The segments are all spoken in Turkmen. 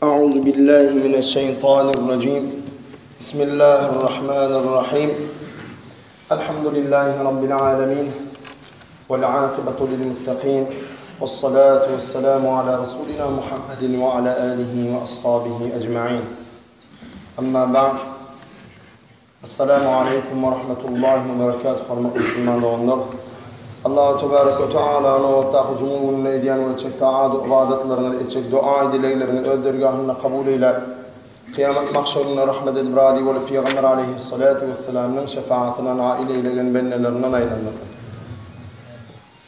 أعوذ بالله من الشيطان الرجيم بسم الله الرحمن الرحيم الحمد لله رب العالمين والعاقبة للمتقين والصلاة والسلام على رسولنا محمد وعلى آله وأصحابه أجمعين أما بعد Essalamu aleýkum we rahmetullahi we berekatuh Hormatly musulman doganlar! Allahu tebarek we teala nobatdaky juma gününde edýän we etjek taat ybadatlaryňyzy, etjek doaý dilegleriňizi öz dergahynda kabul eýläp, kyýamat mahşerinde rahmet edip razy bolup Pygamber aleýhissalatu wessalamyň şefaatyna nail eýlegen bendelerinden aýlandyrsyn.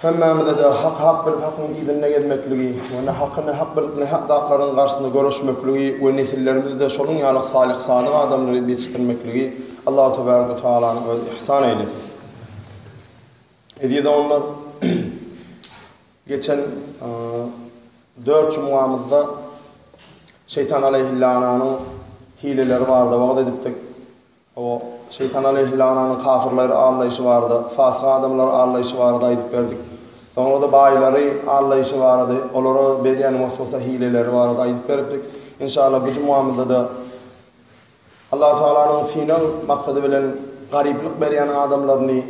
Hemmämize-de haky hak bilip hakyň yzynda gezmekligi we nahaky nahak bilip nahak zatlaryň garşysynda göreşmekligi we nesillerimizi-de şonuň ýaly salyh sadyk adamlar edip ýetişdirmekligi Allahu tebarek we tealanyň özi ihsan eýlesin. Eziz doganlar, geçen dört jumgamyzda Şeýtan aleýhillananyň hileleri barada wagyz edipdik. O, Şeýtan aleýhillananyň kafyrlary aldaýşy barada, fasyk adamlary aldaýşy barada aýdyp berdik. Soňra-da baýlary aldaýşy barada, olara berýän waswasa hileleri barada aýdyp beripdik. Enşalla bu jumamyzda-da Allahu Tagalanyň synag maksady bilen garyplyk berýän adamlaryny,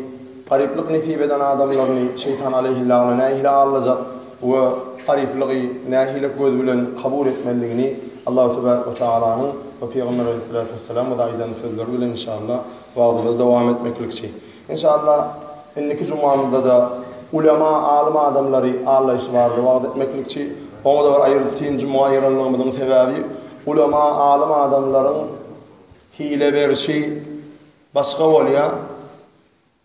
garyplyk nesip eden adamlaryny Şeýtan aleýhillana nähili aldajak we garyplygy nähili göz bilen kabul etmelidigini Allahu tebarek we tealanyň we Pygamber aleýhissalatu wessalamyň aýdan sözleri bilen inşallah wagzymyzy dowam etmeklikçi. Inşallah indiki jumamyzda-da ulema alym adamlary allaýşy barada wagyz etmeklikçi. Oňa-da bir aýratyn juma aýyranlygymyzyň sebäbi ulema alym adamlaryň hile berşi başga bolýar.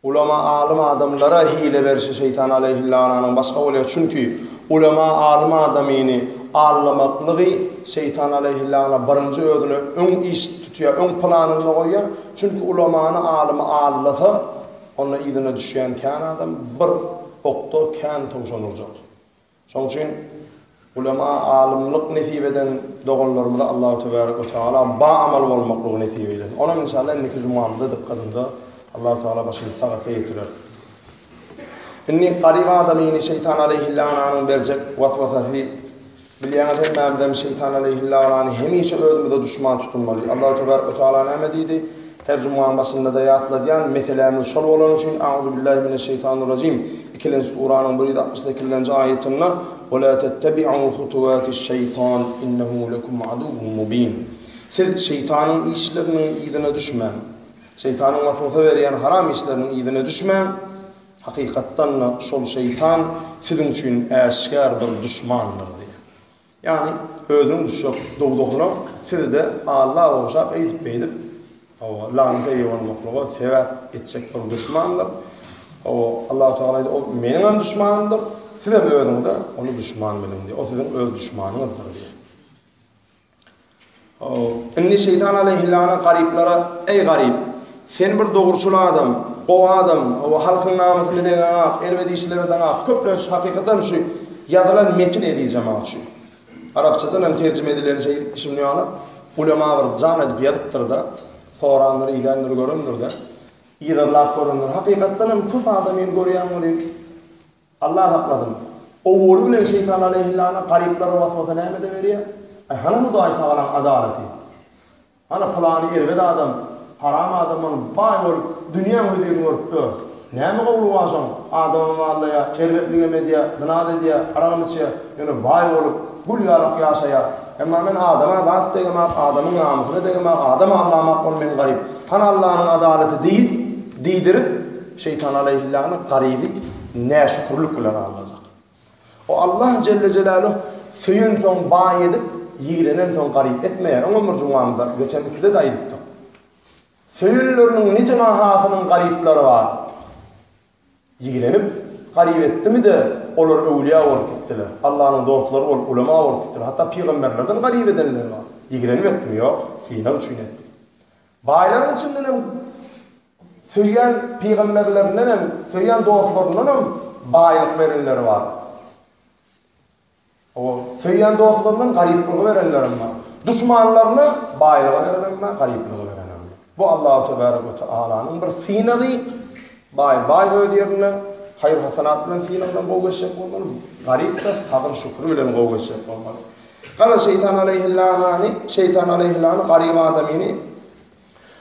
Ulama alym adamlara hile berşi şeýtan aleýhillananyň başga bolýar çünki ulama alym adamyny aldamaklygy şeýtan aleýhillana birinji özüne öň iş tutýar öň planynda goýýar çünki ulamany alymy aldasa onda yzyna düşýän kän adam bir okda kän towşan urjak. Şonuň üçin ulema alymlyk nesip eden doganlarymyza Allahu tebarek we teala ba amal bolmaklygy nesip eylesin. Onam inşallah indiki jumamyzda dykgatynda Allahu teala başymyzy sag etse ýetirer. Indi garyp adamyny şeýtan aleýhillananyň berjek waswasasy bilýäňiz hemmämizem şeýtan aleýhillanany hemişe özümize duşman tutunmaly. Allahu tebarek we teala näme diýdi? Her jumanyň başynda-da ýatladýan meselämiz şol bolany üçin Auzubillahi mineşşeýtanirrajim ikilenji suranyň 168-nji aýatynda Ve la tettebi'u hutuwatiş-şeýtan innehu lekum aduwwun mubin Siz şeýtanyň işleriniň yzyna düşmäň. Şeýtanyň waswasa berýän haram işleriniň yzyna düşmäň. Hakykatdan-da şol şeýtan siziň üçin äşgär bir duşmandyr diýýär. Ýagny, özüniň düşjek dowzahyna sizi-de Alla ogşap eýdip-beýdip, hawa, lagnata eýe bolmaklyga sebäp etjek bir duşmandyr. Hawa, Allahu Tagala aýdýar, ol meniňem duşmanymdyr, sizem özüňize ony duşman biliň diýýär. O siziň öz duşmanyňyzdyr diýýär. Indi şeýtan aleýhillana garyplara, Eý garyp! Sen bir dogruçyl adam, gowy adam, hawa, halkyň namysyny degeňak, erbet işler edeňak, köplenç hakykatan şu ýazylan metin eziz jemagat şu. Arapçadan hem terjime edilen şeý şuny ýaly ulema bir jan edip ýazypdyr-da, sorandyr, idändir, görendir-de, yzarlap görendir. Hakykatdan hem köp adamyny görýän welin, Allah saklasyn. Owwaly bilen şeýtan aleýhillana garyplara waswasa nämede berýär? Aý hany Hudaý tagalaň adalaty? Hany pylany erbet adam, haram adam ol baý bolup dünýäň hözirini görüp ýör. Näme gowulygy bar şoň? Adamam aldaýar, erbetligem edýär, zyna-da edýär, aragam içýär, ýöne baý bolup gül ýalak ýaşaýar. Emma men adama zat degemak, adamyň namysyna degemak, adam aldamak ol men garyp. Hany Allanyň adalaty diýip, diýdirip, şeýtan aleýhillana garyby näşükürlik bilen aldajak. O Allah jelle jelaluh söýensoň baý edip, ýigrenensoň garyp etmeýär. Öňem bir jumamyzda, geçen ikide-de aýdypdyk. Söýenleriniň nijeme hasynyň garyplary bar. Ýigrenip, garyp etdimi-de, olar öwlüýä bolup gitdiler. Allanyň dostlary bolup, ulema bolup gitdiler. Hatda pygamberlerden garyp edenleri bar. Ýigrenip etdimi? Ýok, synag üçin etdi. Baýlaryň içindenem söýýän pygamberlerindenem, söýýän dostlaryndanam baýlyk berenleri bar. Hawa, söýýän dostlaryndan garyplygy berenlerem bar. Duşmanlaryna baýlygy berenem bar, garyplygy berenem bar. Bu Allahu tebarek we tealanyň bir synagy. Baý, baý öz ýerinde haýyr-hasanat bilen synagdan gowy geçjek bolmaly, garyp-da sabyr-şükür bilen gowy geçjek bolmaly. Garaz şeýtan aleýhillanany, şeýtan aleýhillany garyp adamyny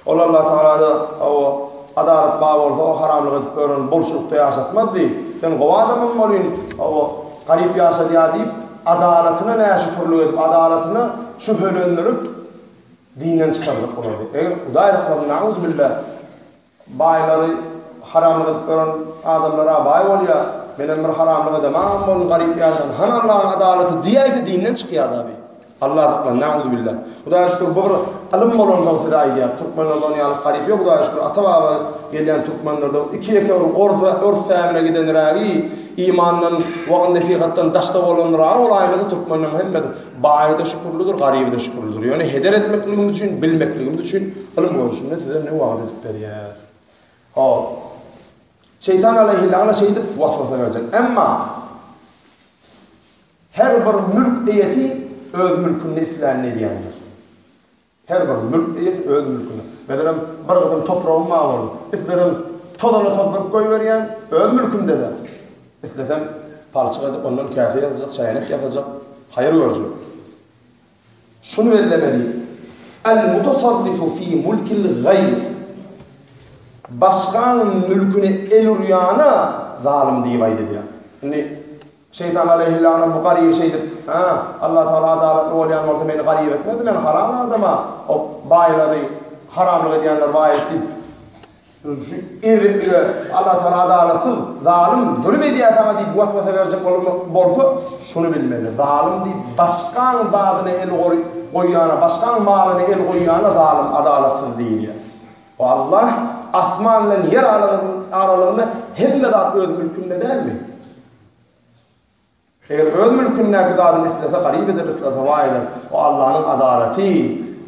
Ol Allah Tagalada hawa, adalat bar bolsa o haramlyk edip ýören bolçulykda ýaşatmazdy. Sen gowy adamam welin, hawa, garyp ýaşadýar diýip, adalatyna näşükürlik edip, adalatyna şübhelendirip, dinden çykarjak bolardy. Eger Hudaý saklasyn, nauzubilla, Baýlary haramlyk edip ýören adamlar-a baý bolýar. Menem bir haramlyk edemagam bolun garyp ýaşan. Hany Allahyň adalaty diýäýse dinden çykýar-da bi. Allah saklan, nauzubilla. Hudaýa şükür bu bir ylym bolansoň size aýdýar. Türkmenlerde ony ýaly garyp ýok Hudaýa şükür ata-baba gelýän türkmenlerde iki-ýeke bir orsa ors sämine gidenrägi imandan wagyz-nesihatdan daşda bolanragy bolaýmasa türkmenleriň hemmesi baýy-da şükürlidir, garyby-da şükürlidir. Ýöne heder etmekligimiz üçin, bilmekligimiz üçin ylym görnüşinde size indi wagyz edip berýär. Hop. Şeýtan aleýhillana şeýdip waswasa berjek. Emma her bir mülk eýesi öz mülkünde islänini edýändir. Her bir mülk eýesi öz mülkünde. Meselem, bir gysym topragym bar boldy. Islesem, tozana tozduryp goýberýän, öz mülkümde-de. Islesem, palçyk edip, ondan käse ýasajak, çäýnek ýasajak, haýyr görjek. Şuny bellemeli, El-mutasarrifu fi mulkil gaýr. Başgaň mülküne el urýana zalym diýip aýdylýar. Indi Şeýtan aleýhillanam bu garyby şeýdip, Hä, Allatagala adalatly bolýan bolsa meni garyp etmezdi, men halal adam-a, o baýlary haramlyk edýänler baý et diýip, şu erbetlige Allatagala adalatsyz, zalym, zulum edýär saňa diýip waswasa berjek bolsa, şuny bilmeli, zalym diýip başgaň zadyna el goýýana, başgaň malyna el goýýana zalym, adalatsyz diýilýär. O Allah asman bilen ýer aralygynda hemme zat öz mülkünde dälmi? Eger öz mülkündäki zadyny islese garyp eder, islese baý eder. O Allanyň adalaty,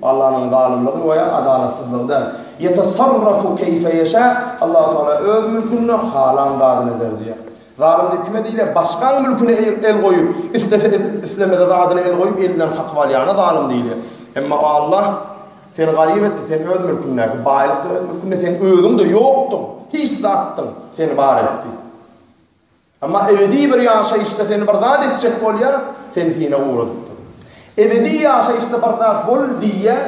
Allanyň zalymlygy we ýa adalatsyzlygy däl. Ýetesarrafu keýfe ýeşä, Allahu Tagala öz mülkünde halan zadyny eder diýýär. Zalym diýip kime diýilýär? Başgaň mülküne el goýup, islese islemese zadyna el goýup elinden kakyp alýana zalym diýilýär. Emma o Allah Seni garyp etdi, sen öz mülkündäki baýlyk-da öz mülkünde, sen özüň-de ýokduň, hiç zatdyň, seni bar etdi. Emma ebedi bir ýaşaýyşda seni bir zat etjek bolýar, seni synaga ugradypdyr. Ebedi ýaşaýyşda bir zat bol diýýär,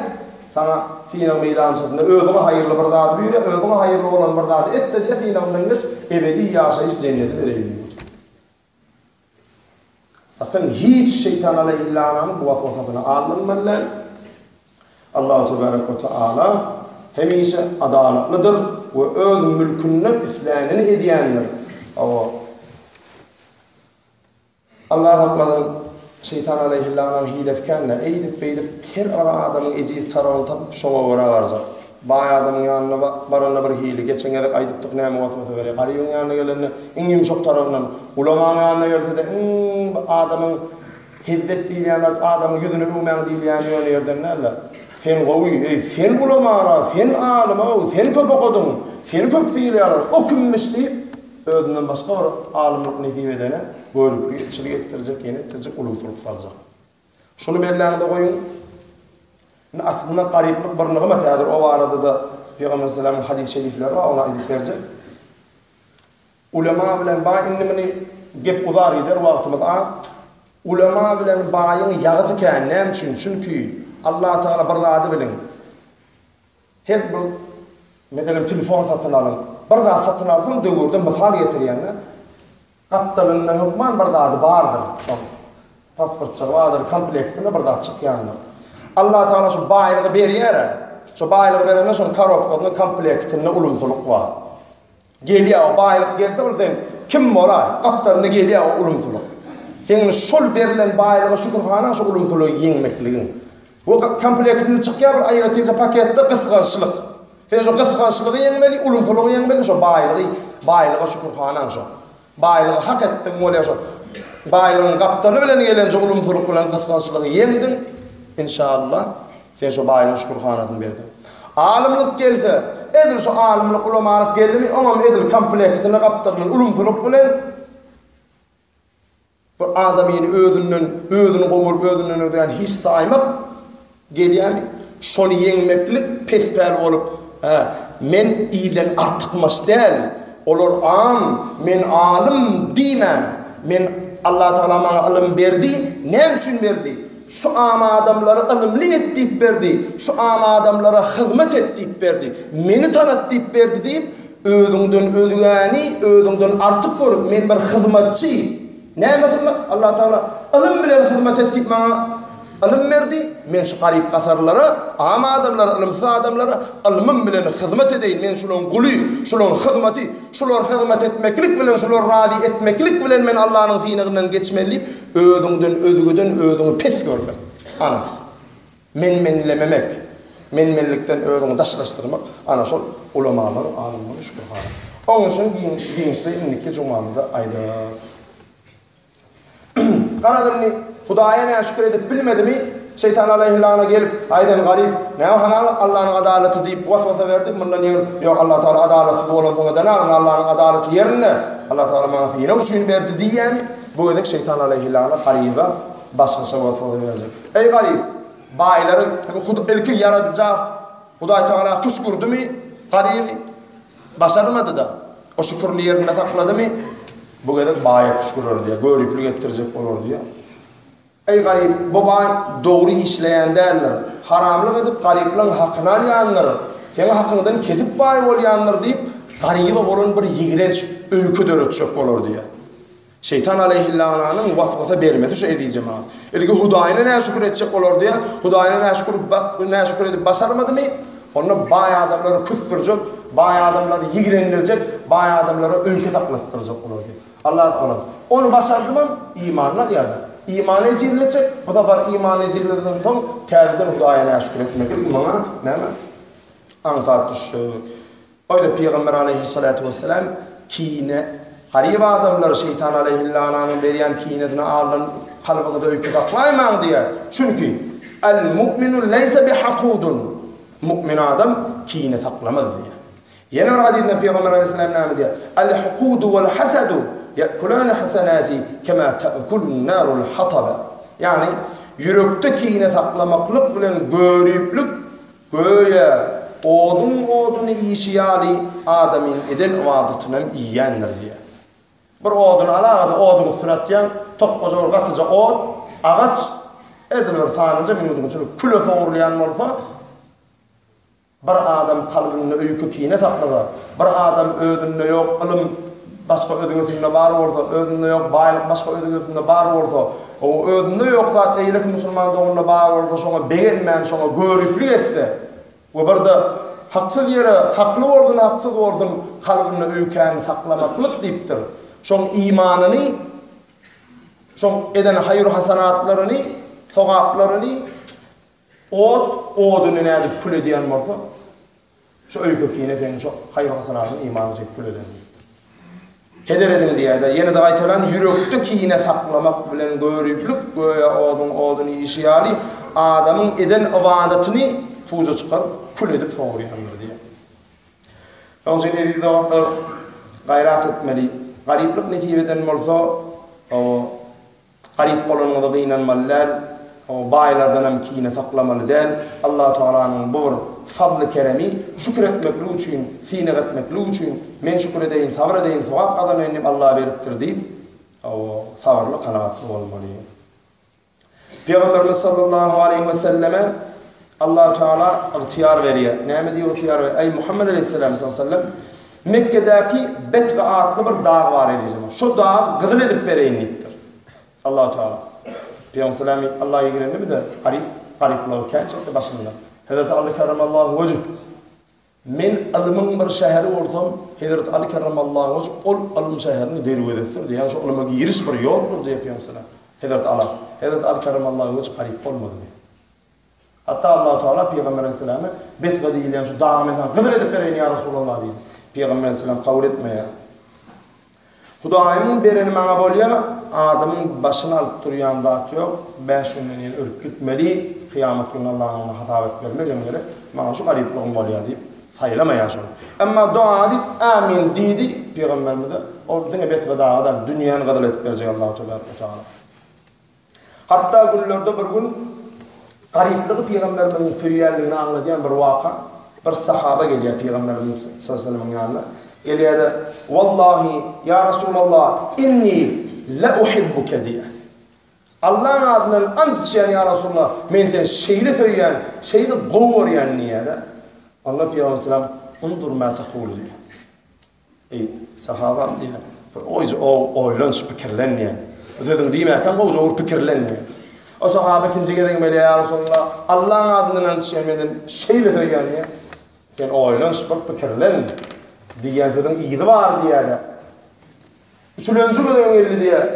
saňa synag meýdançasynda özüňe haýyrly bir zady buýurýar, özüňe haýyrly bolan bir zady et-de diýýär, synagyndan geç, ebedi ýaşaýyş jenneti bereýin diýýär. Sakyn hiç şeýtan aleýhillananyň bu waswasasyna aldanmaly däl. Allahu tebarek we taala hemişe adalatlydyr we öz mülkünde islänini edýändir. Hawa. Allah saklasyn, şeýtan aleýhillananyň hilesi kän-dä. Eýdip-beýdip her bir adamyň ejiz tarabyny tapyp şoňa görä barjak. Baý adamyň ýanyna baranda bir hili, geçen gezek aýdypdyk näme waswasa berýär. Garybyň ýanyna gelende iň ýumşak tarabyndan, ulamaň ýanyna gelse-de iň adamyň Hezzet diýilýän zat adamyň ýüzüni öwmäň diýilýäni ýöne ýerden däl-de. Sen gowy, eý, sen ulamara, sen alym-ow, sen köp okadyň, seni köp sylaýarlar, o kimmiş diýip, özünden başga bir alymlyk nesip edene göriplik etçilik etdirjek, ýene etdirjek, ulumsylyk saljak. Şuny belläňde goýuň. Indi aslynda garyplyk bir nygmat, häzir o barada-da Pygamber aleyhisselamyň hadys şerifleri bar, ony aýdyp berjek. Ulema bilen baý indi muny gep uzar gider wagtymyz az. Ulema bilen baýyň ýagysy kän näme üçin çünki Allah Tagala bir zady biliň her bir meselem telefon satyn alyň bir zat satyn alsaň döwürde mysal getirýände gapdalynda hökman bir zady bardyr şoň pasportçygy bardyr komplektinde bir zat çykýandyr. Allah Tagala şu baýlygy berýär-ä şo baýlygy berende şoň korobkasynda komplektinde ulumsylyk bar. Gelýär o baýlyk gelse ol seň kim bolaý gapdalynda gelýär o ulumsylyk. Seň şol berlen baýlyga şükürhanaň şo ulumsylygy ýeňmekligiň. We komplektinde çykýar bir aýratynja paketde gysgançlyk. Sen şo gysgançlygy ýeňmeli, ulumsylygy ýeňmeli şo baýlygy baýlyga şükürhanaň şo. Baýlygy hak etdiň bolýar şo. Baýlygyň gapdaly bilen gelenje ulumsylyk bilen gysgançlygy ýeňdiň, inşallah, sen şo baýlygyň şükürhanasyny berdiň. Alymlyk gelse, edil şo alymlyk, ulamalyk geldimi, oňam edil komplektini gapdalyndan ulumsylyk bilen Bir adamyny özünden, özüni gowy görüp özünden özgäni hiç saýmak gelýärmi? Şony ýeňmeklik pespäl bolup, hä, men ilden artykmaç däl, olar am, men alym diýmän, men Allatagala maňa ylym berdi, näme üçin berdi? Şu am adamlary ylymly et diýip berdi, şu am adamlara hyzmat et diýip berdi, meni tanat diýip berdi diýip, özüňden özgäni özüňden artyk görüp, men bir hyzmatçy, näme hyzmat? Allatagala ylym bilen hyzmat et diýip maňa ylym berdi, men şu garyp-gasarlara, am adamlara, ylymsyz adamlara ylmym bilen hyzmat edeýin, men şularyň guly, şularyň hyzmaty, şulara hyzmat etmeklik bilen, şulary razy etmeklik bilen men Allanyň synagyndan geçmeli diýip, Özüňden özgeden özüňi pes görmek. Ana, men-menlememek, men-menlikden özüňi daşlaşdyrmak, ana şol ulamalar, alymlaryň şükür haly. Onuň üçin giňişleýin indiki jumamyzda aýdarys. Garaz indi Hudaýa näşükür edip bilmedimi, Şeýtan alaýhylana gelip, Aý sen garyp, näme hany Allanyň adalaty diýip was-wasa berdi, mundan ýeňil, Ýok, Allatagala adalatsyz bolansoň eden-ä, indi Allanyň adalaty ýerinde, Allatagala maňa synag üçin berdi diýýämi? Bu gezek Şeýtan alaýhylana garyba başgaça was-wasa berjek. Eý garyp, baýlary ilki Ýaradyja Hudaýtagala küşgürdimi garyby? Başarmady-da. O şükürini ýerinde sakladymy? Bu gezek baýa küşgürer diýýär, göriplik etdirjek bolar diýýär. Eý garyp, bu baý dogry işleýän däldir. Haramlyk edip garyplaň hakyny alýandyr. Seň hakyňdan kesip baý bolýandyr diýip, garyba bolan bir ýigrenç, öýke döretjek bolar diýýär. Şeýtan aleýhillananyň waswasa bermesi şu eziz jemagat. Ilki Hudaýyna näşükür etjek bolar diýýär. Hudaýyna näşükür näşükür edip başarmadymy, onda baý adamlary küsdürjek, baý adamlary ýigrendirjek, baý adamlara öýke saklatdyrjak bolar diýýär. Allah olam. Ony başardymam, imanyny alýardy. Imany ejizletjek, bu sapar imany ejizledenden soň, täzeden Hudaýa näşükür etmeklik maňa näme? Aňsat düşdi. Oýda Pygamber aleýhissalatu wessalam kine, garyp adamlar şeýtan aleýhillananyň berýän kinesine aldanyp kalbyňyza öýke saklaýmaň diýýär. Çünki, El-mu'minu leýse bihakudun, Mu'min adam kine saklamaz diýýär. Ýene bir hadysynda Pygamber aleýhissalam näme diýýär? Al-hukudu wal-hasadu ya'kulani hasanati kema ta'kulun narul hataba. Ýagny, ýürekde kine saklamaklyk bilen göriplik göýä oduň oduny iýşi ýaly adamyň eden ybadatynam iýýändir diýýär. Bir oduny alaga-da oduň üstüne atýaň, topbaja bir gatyja ot, agaç edil bir sanyja minudyň içinde küle sowrulýan bolsa, Bir adam kalbynda öýke-kine saklasa, bir adam özünde ýok ylym başga özgesinde bar bolsa, özünde ýok baýlyk başga özgesinde bar bolsa, özünde ýok zat eýleki musulman doganynda bar bolsa şoňa begenmän şoňa göriplik etse we birde haksyz ýere hakly bolsun haksyz bolsun kalbynda öýkäni saklamaklyk diýipdir. Şoň imanyny şoň eden haýyr-hasanatlaryny, sogaplaryny Ot oduny nädip kül edýän bolsa, şu öýke-kine seniň şu haýyr-hasanatyň imanyňy çekip kül eder diýipdir. Heder ediň diýýär-de, ýene-de gaýtalan, ýürekde kine saklamak bilen göriplik göýä oduň oduny iýişi ýaly, adamyň eden ybadatyny puja çykaryp, kül edip sowurýandyr diýýär. Şonuň üçin eziz doganlar, gaýrat etmeli. Garyplyk nesip eden bolsa, Garyp bolanyňyza gynanmaly däl, baýlardanam kine saklamaly däl. Allatagalanyň bu bir fazly-keremi, şükür etmeklik üçin, synag etmeklik üçin, men şükür edeýin, sabyr edeýin, sogap gazanaýyn diýip Alla beripdir diýip, sabyrly, kanagatly bolmaly. Pygamberimiz sallallahu aleýhi weselleme Allahu Teala ygtyýar berýär. Näme diýip ygtyýar berýär? Eý Muhammed aleýhissalam sallallahu aleýhi wesellem, Mekgedäki Betga atly bir dag bar edi. Şo dagy gyzyl edip bereýin diýipdir. Allahu Teala. Pygamber sallallahu Allah ýigrenimi-de garyp, garyplygy kän çekdi başynda. Hezreti Aly kerremallahu wejh. Men ylmyň bir şäheri bolsam, Hezreti Aly kerremallahu wejh ol ylym şäheriniň derwezesidir diýýär. Ýagny şo ylyma giriş bir ýoldur diýýär Pygamber sallallahu. Hezreti Ala. Hezreti Aly kerremallahu wejh garyp bolmady. Hatda Allahu Tagala Pygamber aleyhissalama Betga diýilýän şu dagy men saňa gyzyl edip bereýin ýa Resulallah diýdi. Pygamber aleyhissalam kabul etmeýär. Hudaýymyň bereni maňa bolýar, adamyň başyny alyp durýan zat ýok, bäş günden ýene ölüp gitmeli, kyýamat güni Allanyň öňünde hasabat bermegem gerek, maňa şu garyplygym bolýar diýip saýlamaýar şony. Emma doga edip Amin diýdi Pygamberimize, ol diňe Betga dagy däl, dünýäni gyzyl edip berjek Allahu tebaraka we taala. Hatda günlerde bir gün garyplygy Pygamberimiziň söýýändigini aňladýan bir waka, bir sahaba gelýär Pygamberimiz sallallahu aleyhi ve sellemiň ýanyna. Gelýär-de, Wallahi, ýa Resulallah, inni la uhibbuke diýýär. Allaň adyndan ant içýän ýa Resulallah, men seni şeýle söýýän, şeýle gowy görýän diýýär-de. Onda Pygamber aleyhisselam, Unzur ma tekul diýýär. Eý, sahabam diýýär, bir oýja oýlanş, pikirlen diýýär. Bu sözüňi diýmäkäň gowja bir pikirlen diýýär. O sahaba ikinji gezegem gelýär, Ýa Resulallah, Allaň adyndan ant içýän, men seni şeýle söýýän diýýär. Sen oýlanş, bir pikirlen diýýän sözüň yzy bar diýýär-de. Üçülenji gezegem geldi diýýär.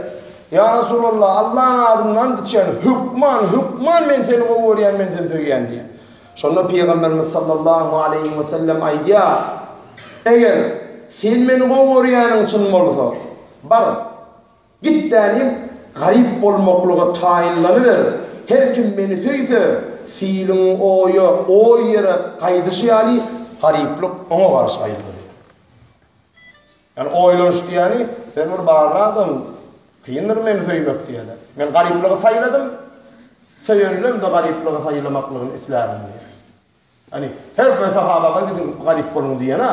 Ýa Resulallah, Allaň adyndan ant içýän, hökman, hökman men seni gowy görýän, men seni söýýän diýýär. Şonda Pygamberimiz sallallahu aleýhi wesellem aýdýar, Eger sen meni gowy görýäniň çyn bolsa, bar, git dänim, garyp bolmaklyga taýynlanyber, her kim meni söýse, siliň oýa, oý ýere gaýdyşy ýaly, garyplyk oňa garşy gaýdar diýýär. Ýani oýlanyş diýýäni, sen bir barly adam, kyndyr meni söýmek diýýär. Men garyplygy saýladym, söýenlem-de garyplygy saýlamaklygyny islärin diýýär. Ýani her bir sahabaga gidiň garyp boluň diýen-ä.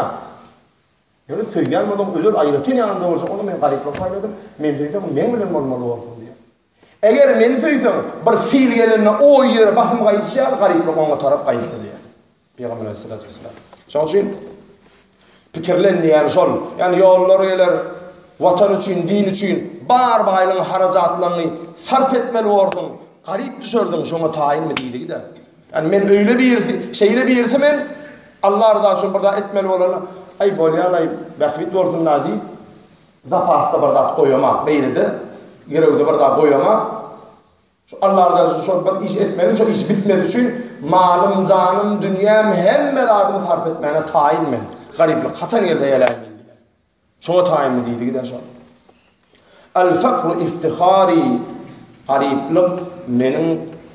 Ýöne söýýän bolsaň özel aýratyn ýanynda boljak bolsaň men garyplygy saýladym, meni söýseň meň bilen bolmaly bolsun diýýär. Eger meni söýseň, bir sil gelende o ýere basym gaýdyşy ýaly garyplyk oňa tarap gaýdar diýýär. Pygamber aleyhissalatu vesselam. Şonuň üçin pikirlen diýýän şol. Ýani ýollar geler, watan üçin, din üçin bar baýlygyň harajatlaryňy sarp etmeli borsuň, garyp düşersiň, şoňa taýynmy diýdigi-de. Ýani men öýle birisi, şeýle birisi men Allah rızasy üçin bir zat etmeli bolanda, aý bolýar-laý, bähbit bolsun-da diýip, zapasda bir zat goýamak, beýlede girewde bir zat goýamak. Şu Alla rızasy üçin şol bir iş etmelim, şol iş bitmesi üçin malym, janym, dünýäm, hemme zadymy sarp etmäne taýyn men. Garyplyk haçan gelse geläý men diýýär. Şoňa taýynmy diýdigi-dä şol. Al-fakru iftihari, garyplyk meniň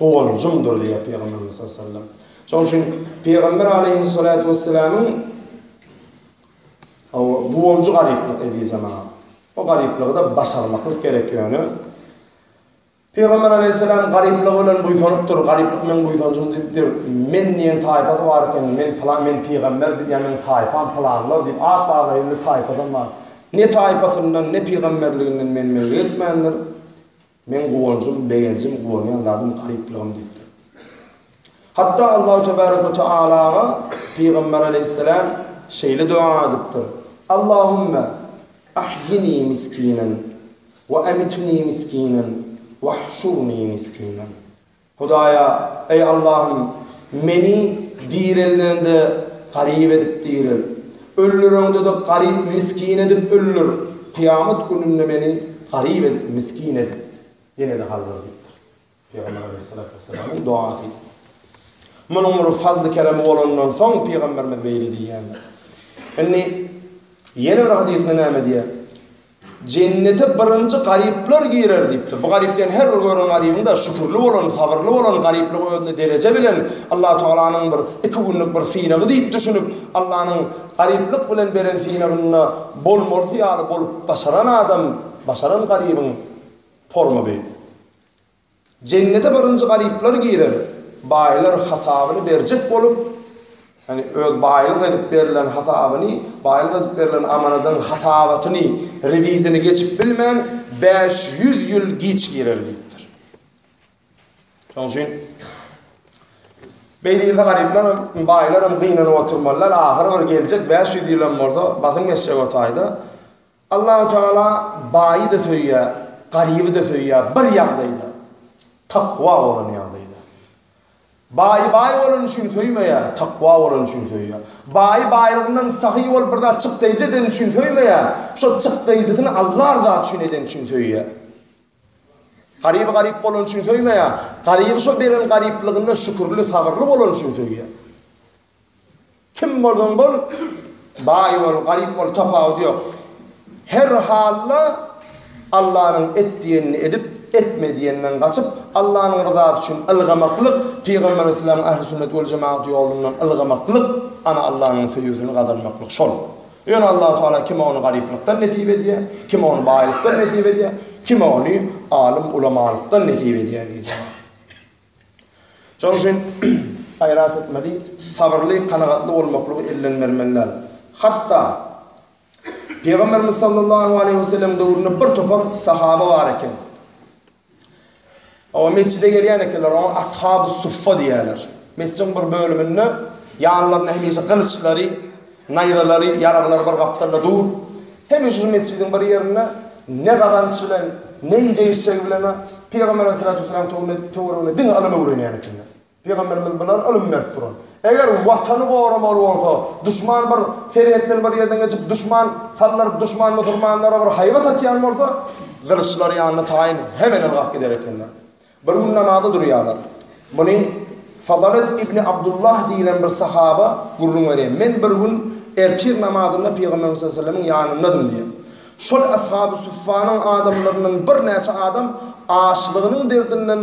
guwanjymdyr diýýär Pygamberimiz sallallahu aleyhi ve sellem. Şonuň üçin Pygamber aleyhissalatu vesselamyň guwanjy garyplyk eziz jemagat. O garyplygy-da başarmaklyk gerek ýöne. Pygamber aleýhissalam garyplygy bilen buýsanypdyr, garyplyk meň buýsanjym diýipdir, men diýen taýpasy bar eken, men pylan, men pygamber diýip, ýa meň taýpam pylanlar diýip at abraýly taýpasam bar. Ne taýpasyndan, ne pygamberliginden men-menlik etmändir, meň guwanjym, begenjim, guwanýan zadym garyplygym diýipdir. Hatda Allahu tebarek we tealaga pygamber aleýhissalam şeýle doga edipdir, Allahümme ahyini miskinen We emitni miskinen, wahşurni miskinen. Hudaýa, eý Allahym, meni direldeňde garyp edip direl. Öldüreňde-de garyp miskin edip öldür. Kyýamat gününde meni garyp edip, miskin edip ýene-de galdyr diýipdir. Pygamber aleýhissalatu wessalamyň duasy. Munuň bir fazly-keremi bolandan soň pygamberimiz beýle diýýändir. Indi ýene bir hadysynda näme diýýär? Jennete birinji garyplar girer diýipdir. Bu garyp diýen her bir gören garybyň-da şükürli bolan, sabyrly bolan, garyplygy özüne dereje bilen Allahu Tagalanyň bir iki günlük bir synagy diýip düşünip, Allanyň garyplyk bilen beren synagynda bolmalysy ýaly bolup başaran adam, başaran garybyň formy bu. Jennete birinji garyplar girer, baýlar hasabyny berjek bolup, ýagny öz baýlyk edip berlen hasabyny, baýlyk edip berlen amanadyň hasabatyny, rewizini geçip bilmän, 500 ýyl giç girer diýipdir. Şonuň üçin beý diýilse garyplaram, baýlaram gynanyp oturmalylar, ahyry bir geljek 500 ýylam bolsa basym geçjek o taýda. Allahu Tagala baýy-da söýýär, garyby-da söýýär bir ýagdaýda, takwa bolan ýagdaýda. Baýy baý bolany üçin söýmeýär, takwa bolany üçin söýýär. Baýy baýlygyndan sahy bolup bir zat çykdaýjy edeni üçin söýmeýär, şol çykdaýjysyny Allah rızasy üçin edeni üçin söýýär. Garyby garyp bolany üçin söýmeýär, garyby şo beren garyplygynda şükürli, sabyrly bolany üçin söýýär. Kim bolsaň bol, baý bol, garyp bol tapawudy ýok. Her halda Allanyň et diýenini edip, etme diýeninden gaçyp, Allanyň ryzasy üçin ylgamaklyk, Pygamber aleyhisselamyň ähli sünnet wel jemagat ýolundan ylgamaklyk, ana Allanyň söýgüsini gazanmaklyk şol. Ýöne Allahu Teala kime ony garyplykdan nesip edýär, kime ony baýlykdan nesip edýär, kime ony alym ulamalykdan nesip edýär diýjek. Şonuň üçin gaýrat etmeli, sabyrly, kanagatly bolmaklygy elden bermeli däl. Hatda Pygamberimiz sallallahu aleýhi we sellem döwründe bir topar sahaba bar eken. Oba mesjide gelýän ekenler, oňa Ashaby Suffa diýýärler. Mesjidiň bir bölüminde ýanlarynda hemişe gylyçlary, naýzalary, ýaraglary bir gapdalda dur. Hemişe şu mesjidiň bir ýerinde ne gazanç bilen, ne iýjek-içjegi bilen Pygamber aleyhissalatu vesselamyň töwereginde diňe ylym öwrenýän ekenler. Pygamberimiz bulara ylym berip duran. Eger watany goramaly bolsa, duşman bir serhetden bir ýerden geçip, duşman saldyryp, duşman musulmanlara bir haýbat atýan bolsa, gylyçlary ýanyna taýyn hemen ylgap gider ekenler. Bir gün namaza durýarlar. Muny Fadalet ibni Abdullah diýlen bir sahaba gürrüň berýär. Men bir gün ertir namazynda Pygamberimiz sallallahu aleyhi ve sellemiň ýanyndadym diýýär. Şol Ashaby Suffanyň adamlaryndan birnäçe adam açlygynyň derdinden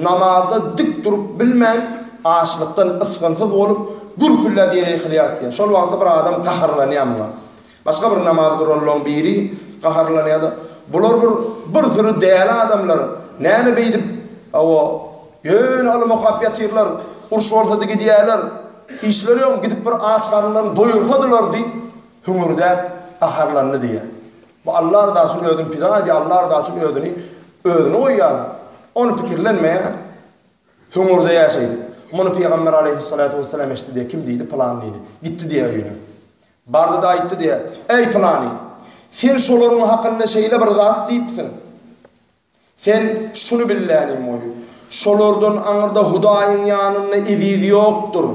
namazda dik durup bilmän, açlykdan ysgynsyz bolup, gürpüldäp ýere ýykylýar diýýär. Şol wagtda bir adam gaharlanýar muňa. Başga bir namaza duranlaryň biri gaharlanýar-da, Bular bir bir süri däli adamlar, näme beýdip, hawa, ýöne ylym okap ýatyrlar, uruş bolsa-da gidýärler, işleri ýokmy, gidip bir aç garynlaryny doýursadylar diýip, Hüňürdäp, gaharlandy diýýär. Bu Alla ryzasy üçin özüni pida edýär, Alla ryzasy üçin özüni özüni goýýar-da. Ony pikirlenmeýär. Hüňürdeýär şeýdip. Muny Pygamber aleýhissalatu wessalam eşitdi diýýär. Kim diýdi? Pylany diýdi. Gitdi diýýär öýüne. Bardy-da aýtdy diýýär. Eý, pylany! Sen şolaryň hakynda şeýle bir zat diýipsiň. Sen şuny billänim goý, şolardan aňyrda Hudaýyň ýanynda eziz ýokdur.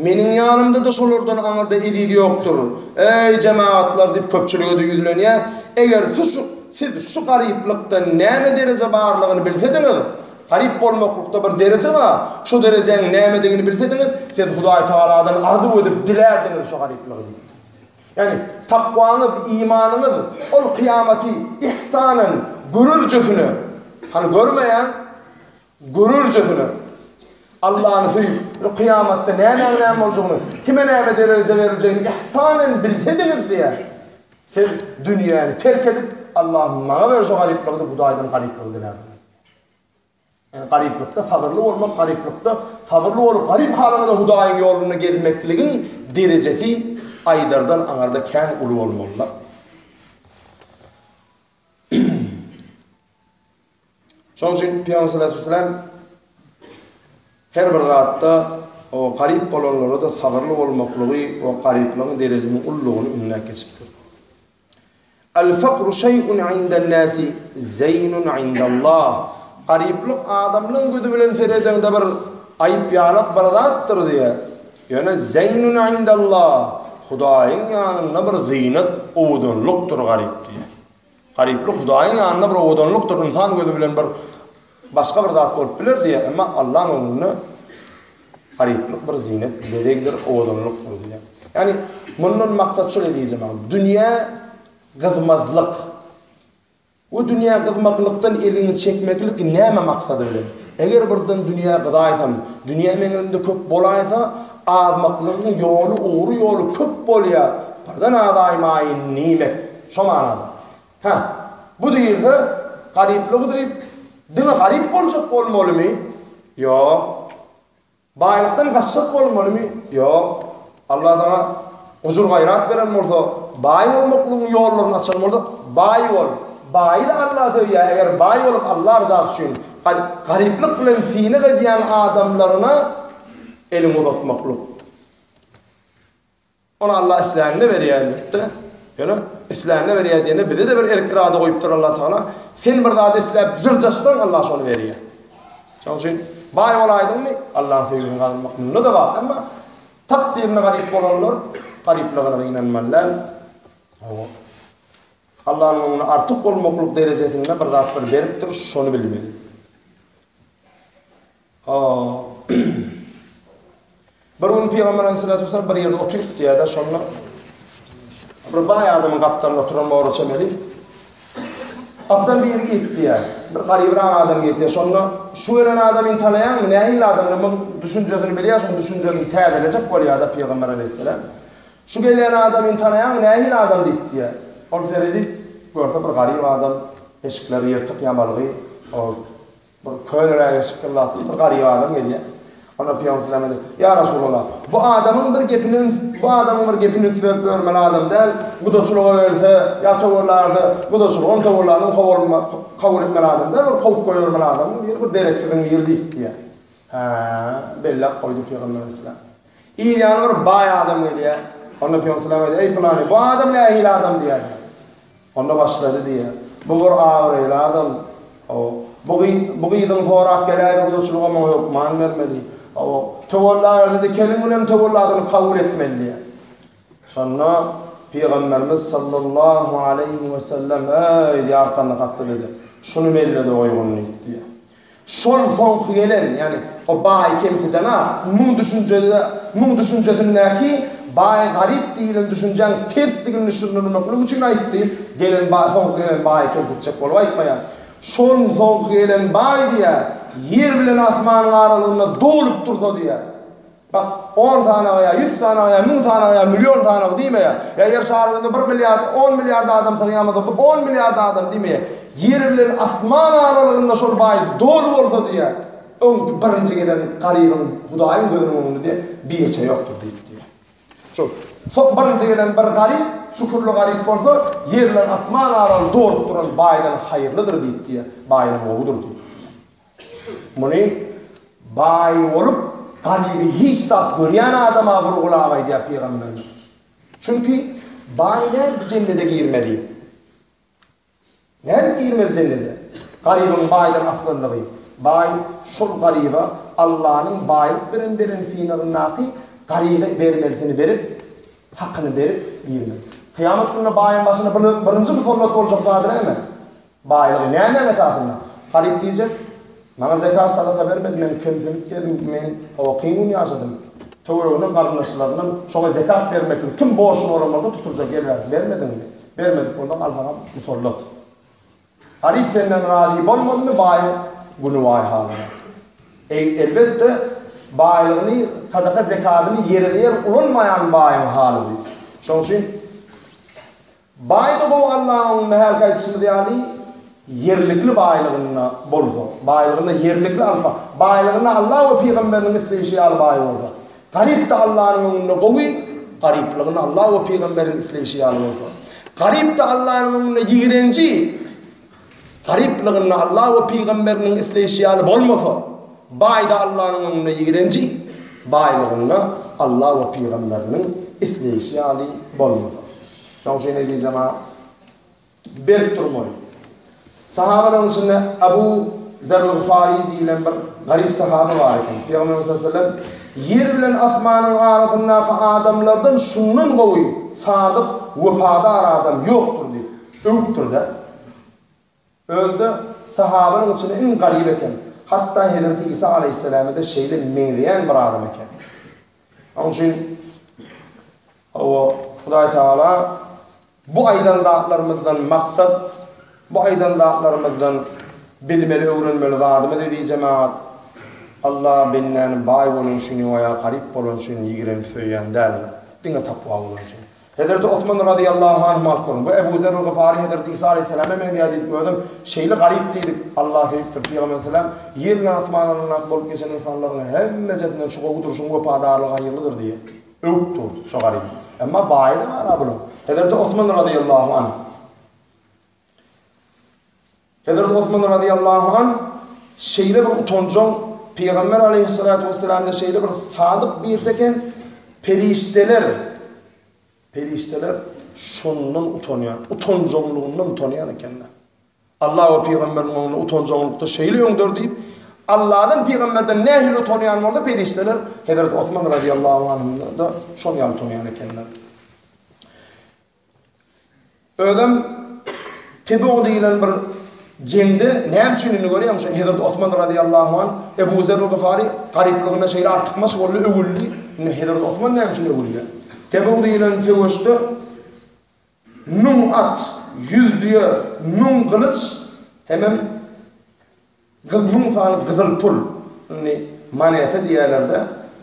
Meniň ýanymda-da şolardan aňyrda eziz ýokdur. Eý, jemagatlar! diýip, köpçülige-de ýüzlenýär, Eger siz şu, siz şu garyplykda näme dereje barlygyny bilsediňiz, garyp bolmaklykda bir dereje bar, şo derejäň nämedigini bilsediňiz, siz Hudaýtagaladan arzuw edip dilärdiňiz şo garyplygy diýipdir. Ýagny, takwaňyz, imanyňyz ol kyýamaty ihsanan, görerjesine, hany görmeýäň, görerjesine, Allany söýüp, ol kyýamatda nämäň näme boljagyny, kime näme dereje beriljegini ihsanan bilsediňiz diýýär. Siz dünýäni terk edip, Allahym maňa ber şu garyplygy diýip Hudaýdan garyplygy dilärdiňiz. Ýagny garyplykda sabyrly bolmak, garyplykda sabyrly bolup, garyp halyňda Hudaýyň ýolunda gezmekligiň derejesi aýdardan aňyrda kän uly bolmalydyr. Şonuň üçin Pygamber sallallahu aleyhi ve sellem her bir zatda o garyp bolanlara-da sabyrly bolmaklygy we garyplygyň derejesiniň ululygyny ündäp geçipdir. Al-fakru şeý'un inde'n-nâsi zeýnun indallah. Garyplyk adamlaň gözi bilen seredeňde bir aýyp ýalak bir zatdyr diýýär. Ýöne zeýnun indallah, Hudaýyň ýanynda bir zynat, owadanlykdyr garyp diýýär. Garyplyk Hudaýyň ýanynda bir owadanlykdyr, ynsan gözi bilen bir başga bir zat bolup biler diýýär. Emma Allaň öňünde Garyplyk bir zinet, bezegdir, owadanlykdyr diýýär. Ýagny mundan maksat şul eziz jemagat, dünýä gyzmazlyk. Bu dünýä gyzmaklykdan eliňi çekmeklik näme maksady bilen? Eger birden dünýä gyzaýsam, dünýä meň elimde köp bolaýsa, azmaklygyň ýoly, ugry ýoly köp bolýar, birden azaýmaýyn diýmek, şo manada. Hä, bu diýilse, garyplygy söýüp, diňe garyp boljak bolmalymy? Ýok. Baýlykdan gaçjak bolmalymy? Ýok. Allah saňa gujur-gaýrat beren bolsa, baý bolmaklygyň ýollaryny açan bolsa, baý bol. Baýy-da Allah söýýär, eger baý bolup Allah ryzasy üçin garyplyk bilen synag edýän adamlaryna eliňi uzatmaklyk. Ony Allah islänine berýär elbetde. Ýöne islänine berýär diýende bize-de bir erk-irade goýupdyr Allah Tagala. Sen bir zady isläp jyrjaşsaň Allah şony berýär. Şonuň üçin baý bolaýdyňmy, Allahyň söýgüsini gazanmak munda-da bar. Emma takdyrynda garyp bolanlar garyplygyna gynanmaly däl. Hawa. Allah'yň öňünde artyk bolmaklyk derejesinde bir zatlar beripdir, şony bilmeli. Bir gün Pygamber aleyhissalatu vesselam bir ýerde oturypdy diýýär-de, şonda bir baý adamyň gapdalynda oturan bora çemeli. Gapdan biri girip diýýär. Bir garybrak adam girip diýýär. Şonda şu gelen adamyny tanaýaňmy? Nähili adam? Muň düşünjesini bilýär, şoň düşünjesini täzelejek bolýar-da Pygamber aleyhissalam. Şu gelýän adamyny tanaýaňmy? Nähili adam diýip diýýär. Ol seredip görse bir garyp adam, eşikleri ýyrtyk ýamalgy, ol Bir köneräge çykgyn zat diýip bir garyp adam gelýär. Onda Pygamber sallam aýdýar, Ýa Resulallah, bu adamyň bir gepini üns, bu adamyň bir gepini üns berip ýörmeli adam däl, gudaçylyga gelse, ýa töwella gelse, gudaçylygam töwellanam kowalma, kabul etmeli adam däl, bir kowup goýbermeli adamyň biri, bir dereksiziň biri diýip diýýär. Hä, belläp goýdy Pygamber aleyhisselam. Yz ýany bir baý adam gelýär. Onda Pygamber sallam aýdýar, Eý pylany, bu adam nähili adam diýýär. Onda başlady diýýär. Bu bir abraýly adam. Hawa. Bu gyz, bu gyzyň sorap geläýse gudaçylyga muňa hökman bermeli. Hawa. Töwella berse-de kelin bilen töwelladyny kabul etmeli diýýär. Şonda Pygamberimiz sallallahu aleýhi wesellem, Eý, diýýär, arkanda kakdy-da, şuny mellede goýgun diýip diýýär. Şol soňky gelen, ýagny o baý kemsiden-a, muň düşünjede, muň düşünjesindäki baý garyp diýlen düşünjäň tersdigini düşündirmeklik üçin aýtdy, gelen baý, soňky gelen baýy kemsitjek bolup aýtmaýar. Şol soňky gelen baý diýýär, ýer bilen asmanyň aralygynda dolup dursa diýýär. Bak, on sanagy ýa ýüz sanagy ýa müň sanagy ýa million sanagy diýmeýär. Ýa Ýer şarynda bir milliard, on milliard adam sygýan bolsa, bu on milliard adam diýmeýär. Ýer bilen asman aralygynda şol baý doly bolsa diýýär, öňki birinji gelen garybyň Hudaýyň gözüniň öňünde diýýär, birçe ýokdur diýip diýýär. Şol so birinji gelen bir garyp, şükürli garyp bolsa, ýer bilen asman aralygy dolup duran baýdan haýyrlydyr diýip diýýär, baýdan gowudyr diýip. Muny baý bolup, garyby hiç zat görýän adama wurgulap aýdýar pygamberimiz. Çünki baý nädip jennede girmeli? Nädip girmeli jennede? Garybyň baýdan afzallygy. Baý şol garyba Allanyň baýlyk beren beren synagyndaky garyba bermelisini berip, hakyny berip girmeli. Kyýamat gününde baýyň başyna birinji musallat boljak zady näme? Baýlygy nämäň esasynda? Haryt diýjek, Maňa zekat sadaka bermedi, men kemsinip gezdim, men hawa kyn gün ýaşadym. Töwereginden garyndaşlaryndan şoňa zekat bermeklik kim borçly bolan bolsa tutuljak gel bäri bermediňmi? Bermedik bolsaň al saňa musallat. Haryt senden razy bolmadymy baýyň güni waý halyna. Eý elbetde baýlygyny sadaka zekadyny ýerbe-ýer ulanmaýan baýyň haly bu. Şoň üçin Baý-da gowy Allaň öňünde hälki aýdyşymyz ýaly ýerlikli baýlygynda bolsa, baýlygynda ýerlikli alyp, baýlygynda Allah we pygamberiniň isleýşi ýaly baý bolsa. Garyp-da Allanyň öňünde gowy, garyplygynda Allah we pygamberiň isleýşi ýaly bolsa. Garyp-da Allanyň öňünde ýigrenji, Garyplygynda Allah we pygamberiniň isleýşi ýaly bolmasa, baý-da Allanyň öňünde ýigrenji, baýlygynda Allah we pygamberiniň isleýşi ýaly bolmasa. Şonuň üçin eziz jemagat, berk durmaly. Sahabalaryň içinde Abu Zerr Gyfary diýlen bir garyp sahaba bar eken. Pygamberimiz sallallahu aleyhi ve sellem ýer bilen asmanyň arasyndaky adamlardan şundan gowy, sadyk, wepadar adam ýokdur diýip, Öwüpdir-de. Özi-de sahabanyň içinde iň garyp eken. Hatda hezreti Isa aleýhissalama-da şeýle meňzeýän bir adam eken. Onuň üçin hawa, Hudaý Tagala bu aýdan zatlarymyzdan maksat, bu aýdan zatlarymyzdan bilmeli, öwrenmeli zadymyz eziz jemagat, Allah bendäni baý bolany üçin ýa garyp bolany üçin ýigrenip söýýän däldir. Diňe takwa bolany üçin. Hezreti Osman razyýallahu anhu alyp görüň. Bu Ebu Zerr Gyfary hezreti Isa aleýhissalama meňzeýär diýdik. Özem şeýle garyp diýdik. Allah söýüpdir. Pygamber aleýhissalam ýer bilen asman arasyndaky bolup geçen ynsanlaryň hemmejesinden şu gowudyr, şuň wepadarlygy haýyrlydyr diýip öwüp dur şo garyby. Emma baýy-da bar-a bulaň. Hezreti Osman razyýallahu anh. Hezreti Osman razyýallahu anh şeýle bir utanjaň, Pygamber aleýhissalatu wessalamda şeýle bir sadyk birisi eken, perişdeler, perişdeler şondan utanýan, utanjaňlygyndan utanýan ekenler. Allah we pygamberiniň öňünde utanjaňlykda şeýle öňder diýip, Allahdan pygamberden nähili utanýan bolsa perişdeler Hezreti Osman razyýallahu anhdan-da şol ýaly utanýan ekenler. Özem Tebug diýlen bir jeňde näme üçin indi görýäňmi şu Hezreti Osman razyýallahu anh Ebu Zerr Gyfary garyplygynda şeýle artykmaç boldy, öwüldi. Indi Hezreti Osman näme üçin öwülýär? Tebug diýlen söweşde müň at, ýüz düýe, müň gylyç hemem 4000 sany gyzyl pul, indi moneta diýýärler-de,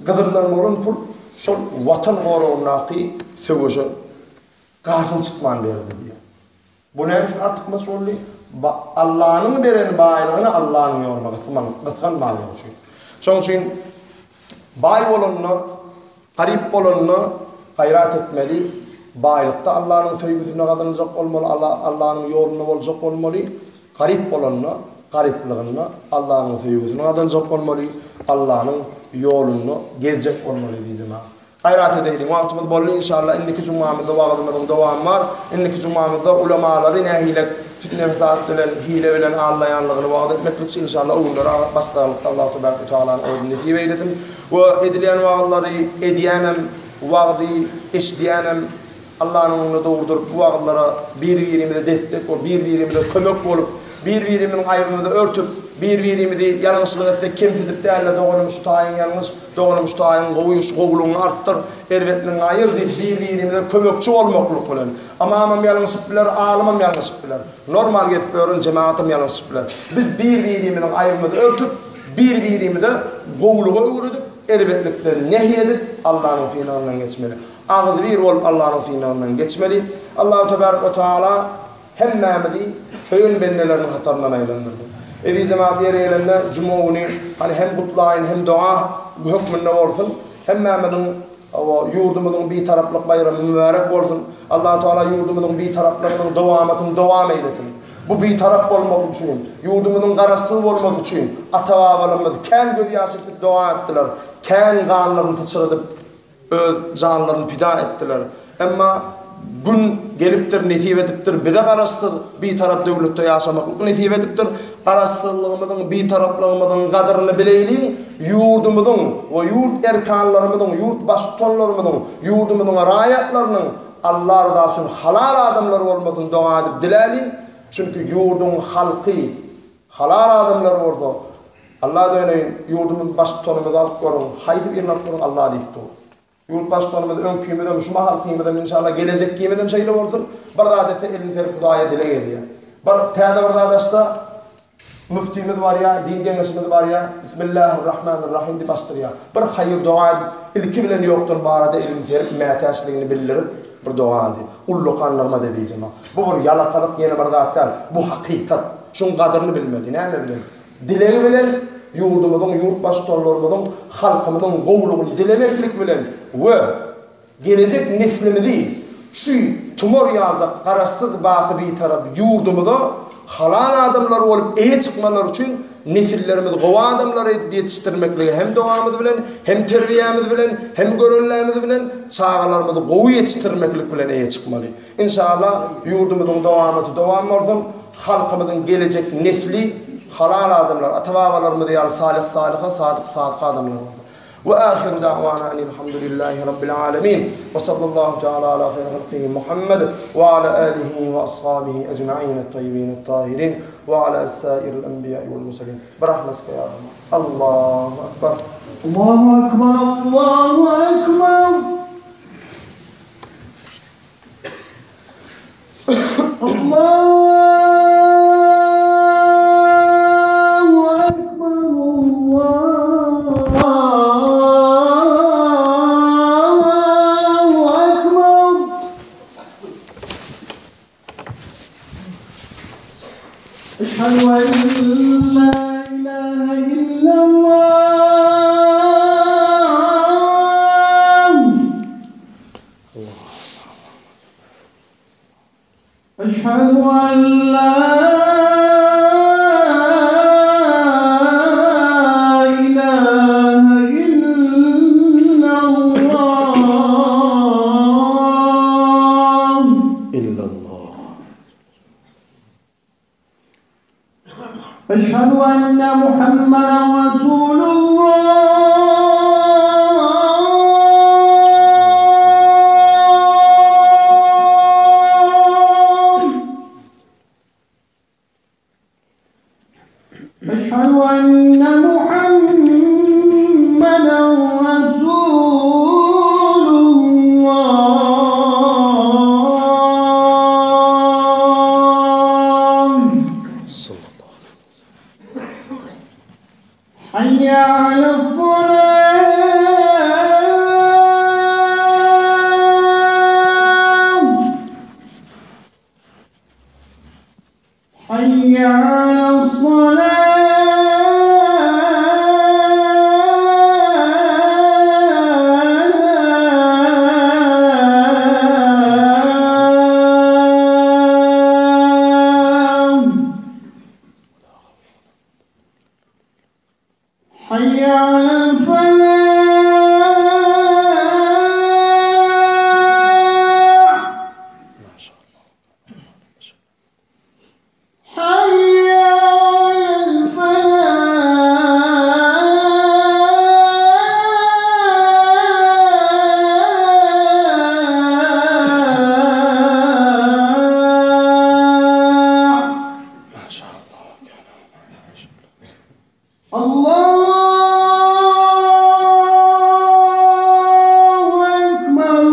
gyzyldan bolan pul şol Watan goragyndaky söweşe gaşyny çytman berildi diýýär. Bu näme üçin artykmaç boldy? Allanyň beren baýlygyny Allanyň ýoluna gysganmanlygy üçin. Şonuň üçin. Baý bolanda, garyp bolanda gaýrat etmeli, baýlykda Allanyň söýgüsini gazanjak bolmaly, Allanyň ýolunda boljak bolmaly, garyp bolanda, garyplygynda Allanyň söýgüsini gazanjak bolmaly, Allanyň ýolunda gezjek bolmaly diýjek. Gaýrat edeýliň, wagtymyz boldy inşallah indiki jumamyzda wagyzymyzyň dowamy bar. Indiki jumamyzda ulamalary nähilek fitne-fesat bilen, hile bilen aldaýanlygyny wagyz etmeklikçi inşallah o günlere başlaglykda Allahu tebarek we tealanyň özi nesip eýlesin. We edilýän wagyzlary edýänem, wagzy eşidýänem Allanyň öňünde dogry durup bu wagyzlara bir-birimize destek bolup, bir-birimize kömek bolup, bir-birimiziň aýbymyzy örtüp, bir-birimizi ýalňyşlyk etsek kemsidip däl-de doganym şu taýyň ýalňyş, Doganym şu taýyň gowy şu gowulygyňy artdyr, erbetligiňi aýyr diýip bir-birimize kömekçi bolmaklyk bilen. Ymamam ýalňyşyp biler, alymam ýalňyşyp biler. Normal gezip ýören jemagatam ýalňyşyp biler. Biz bir-birimiziň aýbymyzy örtüp, bir-birimize gowulygy öwredip, erbetlikden nehy edip Allanyň synagyndan geçmeli. Agzybir bolup Allanyň synagyndan geçmeli. Allahu tebarek we taala Hemmämizi söýen bendeleriniň hataryndan aýlandyrdy. Eziz jemagat ýeri gelende juma güni hany hem gutlaýyn hem doga hökmünde bolsun. Hemmämiziň hawa ýurdumyzyň bitaraplyk baýramy mübärek bolsun. Allahu Teala ýurdumyzyň bitaraplygynyň dowamatyny dowam eýlesin. Bu bitarap bolmak üçin, ýurdumyzyň garaşsyz bolmasy üçin ata-babalarymyz kän gözýaş ekip doga etdiler, kän ganlaryny syçradyp Öz janlaryny pida etdiler. Emma gün gelipdir, nesip edipdir, bize garaşsyz, bitarap döwletde ýaşamaklyk nesip edipdir. Garaşsyzlygymyzyň, bitaraplygymyzyň gadyryny bileýliň, ýurdumyzyň we ýurt erkanlarymyzyň, ýurt baştutanlarymyzyň, ýurdumyzyň raýatlarynyň Alla ryzasy üçin halal adamlar bolmasyny doga edip diläliň. Çünki ýurduň halky halal adamlar bolsa, Alla döneýin, ýurdumyz baştutanymyzy alyp görüň, haýsy birini alyp görüň Alla diýip dur. Ýurt baştutanymyz öňkimizem, şu mahalkymyzam inşallah gelejekgimizem şeýle bolsun, bir zat etse elini serip Hudaýa dileg edýär. Bir täze bir zat açsa müftimiz barýar, din geňeşimiz barýar, Bismillahirrahmanirrahim diýip açdyrýar. Bir haýyr doga edip, ilki bilen ýokdan barada elini serip mätäçligini bildirip bir doga edýär. Ullakan nygmat edijema. Bu bir ýalakalyk ýene bir zat däl, bu hakykat. Şuň gadyryny bilmeli, näme bilen? Dilegi bilen ýurdumyzyň, ýurt Baştutanlarymyzyň halkymyzyň gowulygyny dilemeklik bilen we gelejek neslimizi şu tumar ýaljak Garaşsyz, baky Bitarap ýurdumyza halal adamlar bolup eýe çykmalary üçin nesillerimizi gowy adamlar edip ýetişdirmekligi hem dogamyz bilen, hem terbiýämiz bilen, hem görellämiz bilen çagalarymyzy gowy ýetişdirmeklik bilen eýe çykmaly. Inşallah ýurdumyzyň dowamaty dowam bolsun, halkymyzyň gelejek nesli halal adamlar, ata-babalarymyz ýaly salyh salyha, sadyk sadyk adamlar bolsun. We ahiru da'wana enilhamdülillahi rabbil alemin we sallallahu teala ala hayri halkihi Muhammed we ala alihi we ashabihi ecmaîn et-tayyibin et-tahirin we ala sairil enbiýai wel murselin. Bi rahmetike ya Rahman. Allahu akbar. Allahu akbar Allahu akbar. Allahu akbar Allahu akbar. Eşhedü en la ilahe illallah. Eşhedü en la ilahe illallah. Illallah. Eşhedü enne Muhammeden Resulullah. Eşhedü enne Muhammeden Resulullah. Hayya alas-salah. Hayya alas-salah. Haýýa alel falah. Haýýa alel falah. Allahu Ekber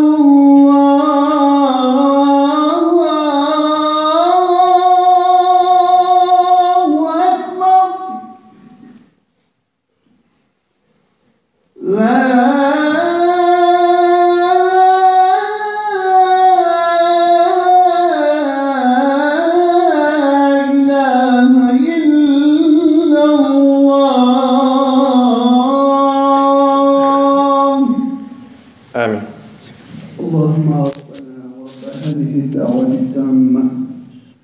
Allahu Ekber La ilahe illallah. Amin. Allahumma rabbena we rabbe hadihi da'wati tamme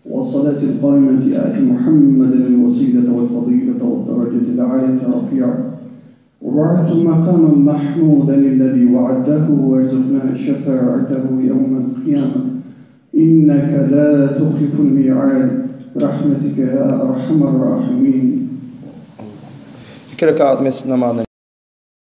we salati al-qaimati ati Muhammeden al-wasilete wal-fadilete wad-derejete al-aliyete rafi'a وبعث مقاما محمودا الذي وعدته وارزقنا شفاعته يوم القيامة إنك لا تخلف الميعاد برحمتك يا أرحم الراحمين Iki rekat mesjid namazyny.